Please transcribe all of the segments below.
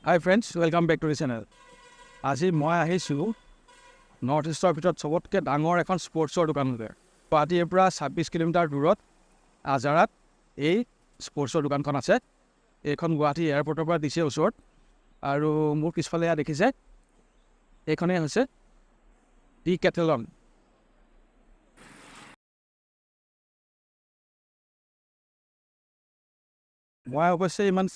Hi friends, welcome back to the channel. আজি মই আহিছোঁ নৰ্থ ইষ্টৰ ভিতৰত চবতকৈ ডাঙৰ এখন স্পৰ্টছৰ দোকানলৈ। গুৱাহাটীৰ পৰা 26 কিলোমিটাৰ দূৰত আজাৰাত এই স্পৰ্টছৰ দোকানখন আছে। এইখন গুৱাহাটী এয়াৰপৰ্টৰ পৰা দিছে ওচৰত। আৰু মোৰ পিছফালে এয়া দেখিছে, এইখনেই হৈছে ডিকেথলন। মই অৱশ্যে ইমান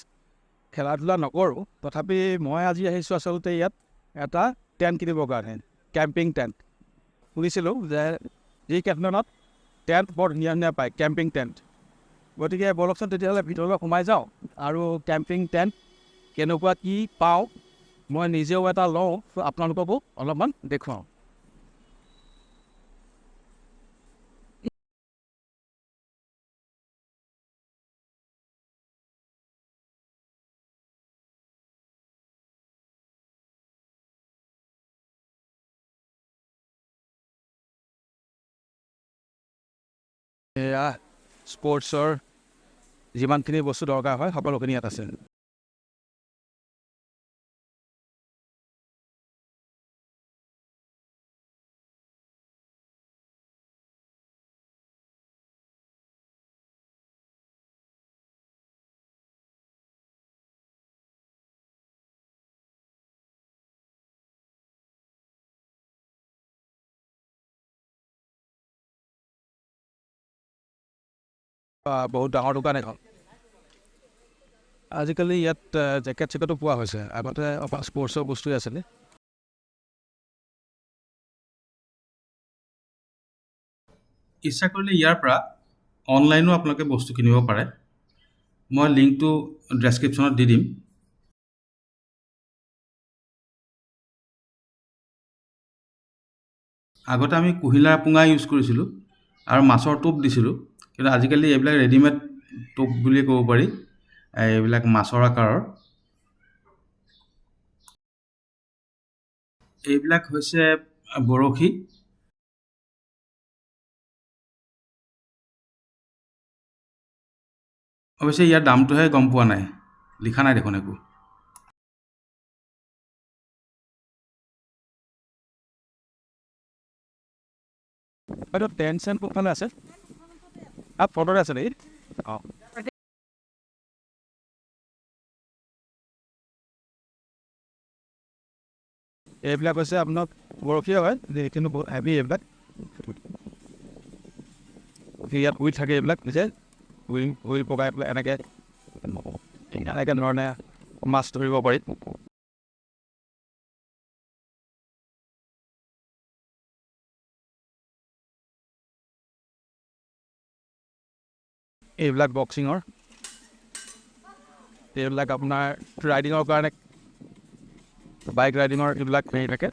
খেলা ধূলা নকৰোঁ, তথাপি মই আজি আহিছোঁ আচলতে ইয়াত এটা টেণ্ট কিনিবৰ কাৰণে, কেম্পিং টেণ্ট। শুনিছিলোঁ যে ডিকেথলনত টেণ্ট বৰ ধুনীয়া ধুনীয়া পায়, কেম্পিং টেণ্ট। গতিকে ব'লকচোন তেতিয়াহ'লে ভিতৰলৈ সোমাই যাওঁ আৰু কেম্পিং টেণ্ট কেনেকুৱা কি পাওঁ, মই নিজেও এটা লওঁ, আপোনালোককো অলপমান দেখুৱাওঁ। এয়া স্পৰ্টছৰ যিমানখিনি বস্তু দৰকাৰ হয়, সকলোখিনি ইয়াত আছে। বহুত ডাঙৰ দোকান এখন। আজিকালি ইয়াত জেকেট চেকেটো পোৱা হৈছে। আগতে অকল স্পৰ্টছৰ বস্তুৱে আছিলে। ইচ্ছা কৰিলে ইয়াৰ পৰা অনলাইনো আপোনালোকে বস্তু কিনিব পাৰে। মই লিংকটো ডেছক্ৰিপশ্যনত দি দিম। আগতে আমি কুঁহিলা পুঙা ইউজ কৰিছিলোঁ আৰু মাছৰ টোপ দিছিলোঁ, কিন্তু আজিকালি এইবিলাক ৰেডিমেড টোপ বুলিয়ে ক'ব পাৰি। এইবিলাক মাছৰ আকাৰৰ। এইবিলাক হৈছে বৰশী। অৱশ্যে ইয়াৰ দামটোহে গম পোৱা নাই, লিখা নাই দেখোন একো। বাইদেউ, টেণ্ট চেণ্ট কোনফালে আছে? তাত ফ্ৰণ্টতে আছে নেকি? অঁ, এইবিলাক হৈছে আপোনাৰ বৰশীয়ে হয়, কিন্তু বহুত হেভি এইবিলাক। ইয়াত হুইল থাকে। এইবিলাক নিজে হুইল হুইল পকাই পেলাই এনেকৈ এনেকৈ ধৰণে মাছ ধৰিব পাৰি। এইবিলাক বক্সিঙৰ, এইবিলাক আপোনাৰ ৰাইডিঙৰ কাৰণে, বাইক ৰাইডিঙৰ এইবিলাক হেৰি থাকে,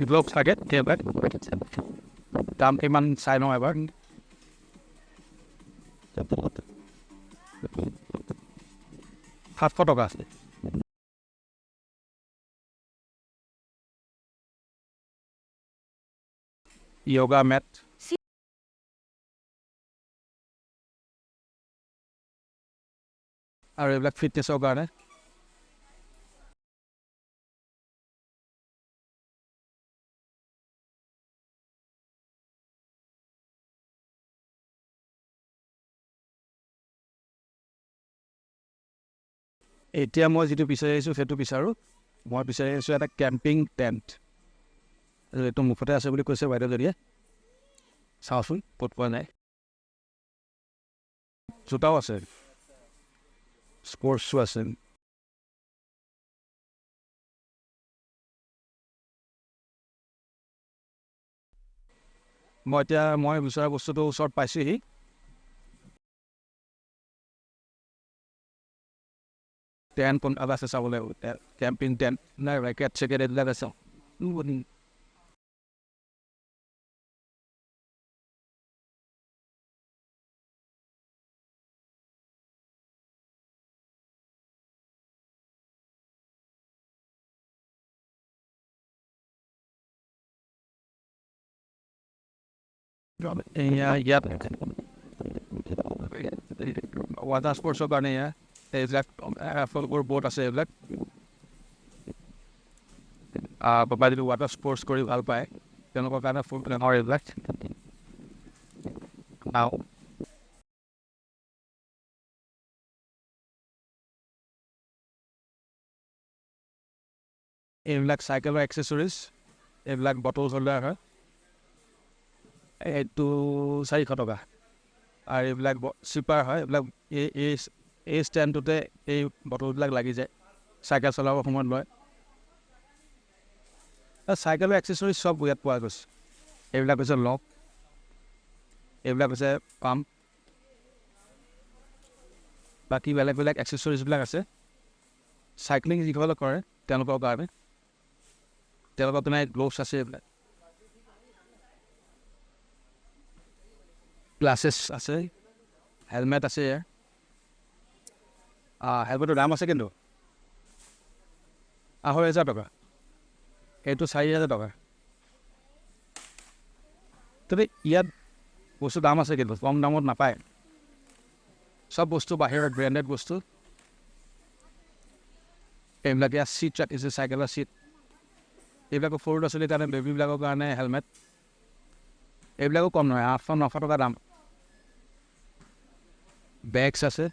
গ্ল'ভছ থাকে সেইবিলাক। দাম কিমান চাই লওঁ এবাৰ। 700 টকা আছে। য়োগা মেট আৰু এইবিলাক ফিটনেছৰ কাৰণে। এতিয়া মই যিটো বিচাৰি আহিছোঁ সেইটো বিচাৰোঁ। মই বিচাৰি আহিছোঁ এটা কেম্পিং টেণ্ট। এইটো মুখতে আছে বুলি কৈছে বাইদেউজনীয়ে। চাওঁচোন ক'ত পোৱা যায়। জোতাও আছে, স্পৰ্টছ শ্বু আছে। মই এতিয়া মই বিচৰা বস্তুটো ওচৰত পাইছোঁহি। টেণ্ট কোন আছে চাব লাগিব। কেম্পিং টেণ্ট নাই, ৰেকেট চেকেট এইবিলাক আছে। এয়া ইয়াত ৱাটাৰ স্পৰ্টছৰ কাৰণে এয়া এইবিলাক ব'ট আছে এইবিলাক। বা যিটো ৱাটাৰ স্পৰ্টছ কৰি ভাল পায়, তেওঁলোকৰ কাৰণে ফুল ডাঙৰ এইবিলাক নাও। এইবিলাক চাইকেলৰ এক্সেচৰিজ, এইবিলাক বটল হোল্ডাৰ হয়। এইটো 400 টকা। আৰু এইবিলাক চিপাৰ হয়, এইবিলাক এই এই এই ষ্টেণ্ডটোতে এই বটলবিলাক লাগি যায়, চাইকেল চলাবৰ সময়ত লয়। চাইকেলৰ এক্সেচৰিজ চব ইয়াত পোৱা গৈছে। এইবিলাক হৈছে লক, এইবিলাক হৈছে পাম্প, বাকী বেলেগ বেলেগ এক্সেচৰিজবিলাক আছে। চাইক্লিং যিসকলে কৰে তেওঁলোকৰ কাৰণে, তেওঁলোকৰ কাৰণে গ্ল'ভছ আছে, এইবিলাক গ্লাছেছ আছে, হেলমেট আছে। ইয়াৰ হেলমেটৰ দাম আছে কিন্তু 2500 টকা, এইটো 4000 টকা। তবে ইয়াত বস্তু দাম আছে কিন্তু কম দামত নাপায়। চব বস্তু বাহিৰৰ ব্ৰেণ্ডেড বস্তু। এইবিলাক ইয়াত চিট ৰাখিছে, চাইকেলৰ চিট। এইবিলাকো সৰু ল'ৰা ছোৱালীৰ কাৰণে, বেবীবিলাকৰ কাৰণে হেলমেট। এইবিলাকো কম নহয়, 800-900 টকা দাম। বেগছ আছে।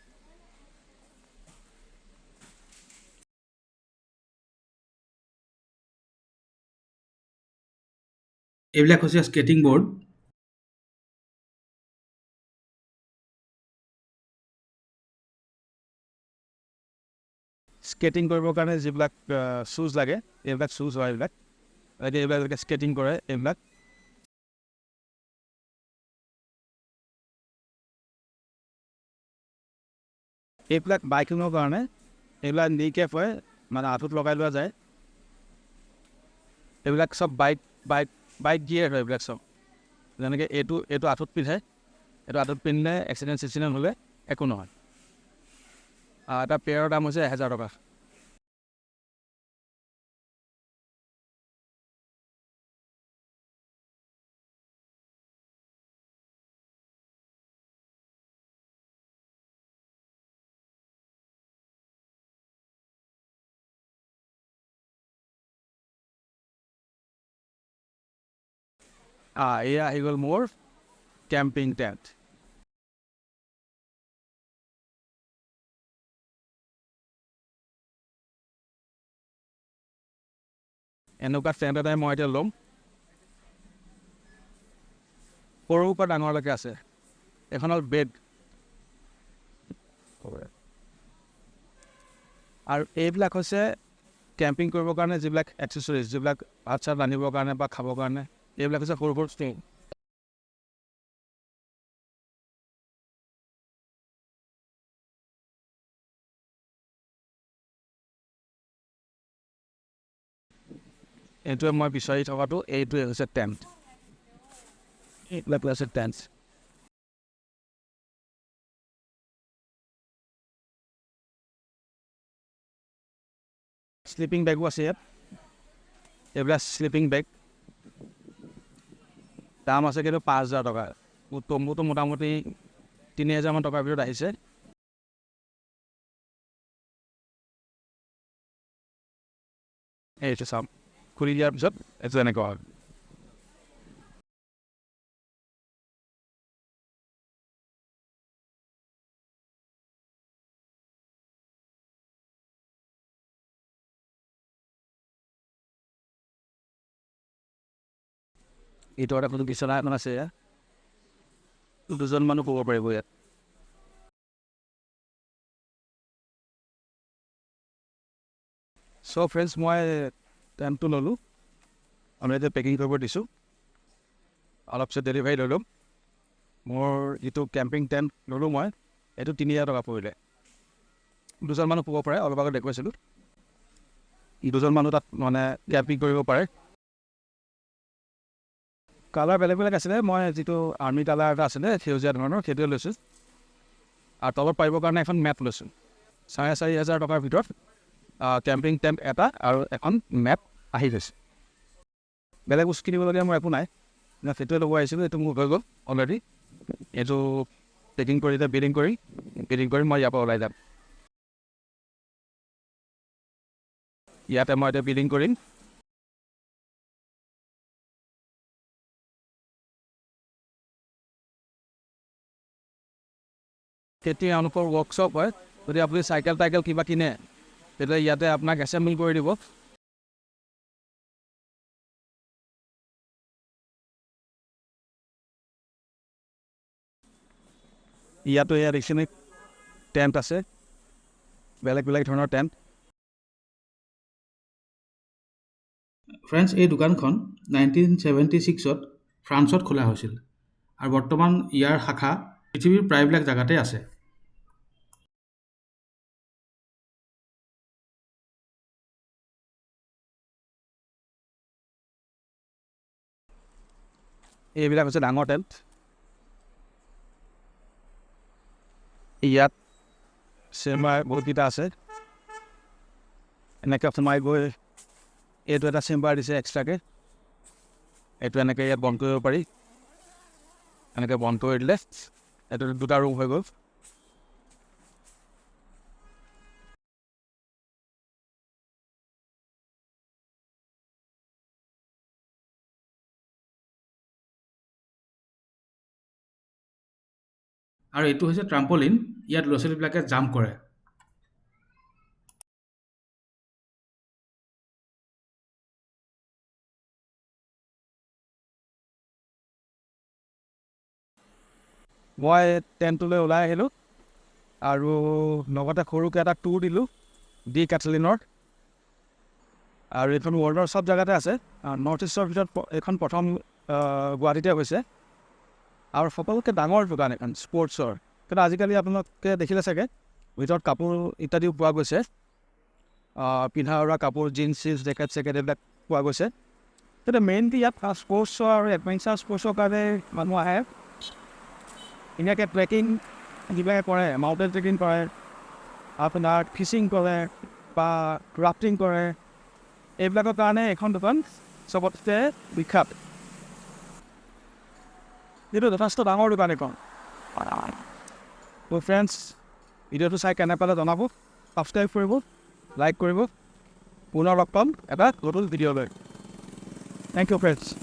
এইবিলাক হৈছে স্কেটিং বৰ্ড। স্কেটিং কৰিবৰ কাৰণে যিবিলাক শ্বুজ লাগে, এইবিলাক শ্বুজ হয় এইবিলাক। এতিয়া এইবিলাক স্কেটিং কৰে এইবিলাক। এইবিলাক বাইকিঙৰ কাৰণে, এইবিলাক নি কেপ হয়, মানে আঁঠুত লগাই লোৱা যায়। এইবিলাক চব বাইক বাইক বাইক গিয়েৰ হয় এইবিলাক চব। যেনেকৈ এইটো আঁঠুত পিন্ধে, এইটো আঁঠুত পিন্ধিলে এক্সিডেণ্ট চেক্সিডেণ্ট হ'লে একো নহয়। এটা পেয়াৰৰ দাম হৈছে 1000 টকা। এয়া আহি গ'ল মোৰ কেম্পিং টেণ্ট। এনেকুৱা টেণ্ট এটাই মই এতিয়া ল'ম। সৰুৰ পৰা ডাঙৰলৈকে আছে। এইখন হ'ল বেড। আৰু এইবিলাক হৈছে কেম্পিং কৰিবৰ কাৰণে যিবিলাক এক্সেচৰিজ, যিবিলাক ভাত চাত ৰান্ধিবৰ কাৰণে বা খাবৰ কাৰণে, এইবিলাক হৈছে সৰু সৰু ষ্টেং। এইটোৱে মই বিচাৰি থকাটো, এইটোৱে হৈছে টেণ্ট। এইবিলাক হৈছে টেণ্ট। শ্লিপিং বেগো আছে ইয়াত। এইবিলাক শ্লিপিং বেগ দাম আছে কিন্তু 5000 টকা। মোৰ তম্বুটো মোটামুটি 3000মান টকাৰ ভিতৰত আহিছে। এইটো চাম, খুলি দিয়াৰ পিছত এইটো এনেকুৱা হয়। এইটো এটা কোনো বিচনা এখন আছে, ইয়াত দুজন মানুহ শুব পাৰিব ইয়াত। চ' ফ্ৰেণ্ডছ, মই টেণ্টটো ল'লোঁ, আমি এতিয়া পেকিং কৰিব দিছোঁ, অলপ পিছত ডেলিভাৰী লৈ ল'ম। মোৰ যিটো কেম্পিং টেণ্ট ল'লোঁ মই, এইটো 3000 টকা পৰিলে। দুজন মানুহ শুব পাৰে, অলপ আগত দেখুৱাইছিলোঁ, দুজন মানুহ তাত মানে কেম্পিং কৰিব পাৰে। কালাৰ বেলেগ বেলেগ আছিলে, মই যিটো আৰ্মি কালাৰ এটা আছিলে সেউজীয়া ধৰণৰ, সেইটোৱে লৈছোঁ। আৰু তলত পাৰিবৰ কাৰণে এখন মেট লৈছোঁ। 4500 টকাৰ ভিতৰত কেম্পিং টেণ্ট এটা আৰু এখন মেট আহি গৈছে। বেলেগ বস্তু কিনিবলগীয়া মোৰ একো নাই, সেইটোৱে ল'ব আহিছিলোঁ, এইটো মোৰ হৈ গ'ল অলৰেডি। এইটো পেকিং কৰি এতিয়া বিলিং কৰি মই ইয়াৰ পৰা ওলাই যাম। ইয়াতে মই এতিয়া বিলিং কৰিম। তেতিয়া এওঁলোকৰ ৱৰ্কশ্বপ হয়। যদি আপুনি চাইকেল টাইকেল কিবা কিনে, তেতিয়া ইয়াতে আপোনাক এছেম্বল কৰি দিব। ইয়াতো ইয়াত এইখিনি টেণ্ট আছে, বেলেগ বেলেগ ধৰণৰ টেণ্ট। ফ্ৰেণ্ডছ, এই দোকানখন 1976ত ফ্ৰান্সত খোলা হৈছিল আৰু বৰ্তমান ইয়াৰ শাখা পৃথিৱীৰ প্ৰায়বিলাক জেগাতে আছে। এইবিলাক হৈছে ডাঙৰ টেণ্ট। ইয়াত চেম্বাৰ বহুতকেইটা আছে। এনেকৈ সোমাই গৈ এইটো এটা চেম্বাৰ দিছে এক্সট্ৰাকৈ। এইটো এনেকৈ ইয়াত বন্ধ কৰিব পাৰি। এনেকৈ বন্ধ কৰি দিলে এইটো দুটা ৰুম হৈ গ'ল। আৰু এইটো হৈছে ট্ৰাম্পলিন, ইয়াত ল'ৰা ছোৱালীবিলাকে জাম্প কৰে। মই টেণ্টটোলৈ ওলাই আহিলোঁ আৰু লগতে সৰুকৈ এটা টুৰ দিলোঁ ডিকেথলনৰ। আৰু এইখন ৱৰ্ল্ডৰ চব জেগাতে আছে। নৰ্থ ইষ্টৰ ভিতৰত এইখন প্ৰথম গুৱাহাটীতে হৈছে আৰু সকলোতকৈ ডাঙৰ দোকান এখন স্পৰ্টছৰ। কিন্তু আজিকালি আপোনালোকে দেখিলে চাগে ভিতৰত কাপোৰ ইত্যাদিও পোৱা গৈছে, পিন্ধা উৰা কাপোৰ, জিন্স চিন্স, জেকেট চেকেট এইবিলাক পোৱা গৈছে। কিন্তু মেইনলি ইয়াত স্পৰ্টছৰ আৰু এডভেঞ্চাৰ স্পৰ্টছৰ কাৰণে মানুহ আহে। ধুনীয়াকৈ ট্ৰেকিং যিবিলাকে কৰে, মাউণ্টেইন ট্ৰেকিং কৰে, আপোনাৰ ফিচিং কৰে বা ৰাফটিং কৰে, এইবিলাকৰ কাৰণে এইখন দোকান চবতকৈ বিখ্যাত। যিটো যথেষ্ট ডাঙৰ দোকান এইখন। ফ্ৰেণ্ডছ, ভিডিঅ'টো চাই কেনে পালে জনাব, ছাবস্ক্ৰাইব কৰিব, লাইক কৰিব। পুনৰ লগ পাম এটা নতুন ভিডিঅ'লৈ। Thank you friends.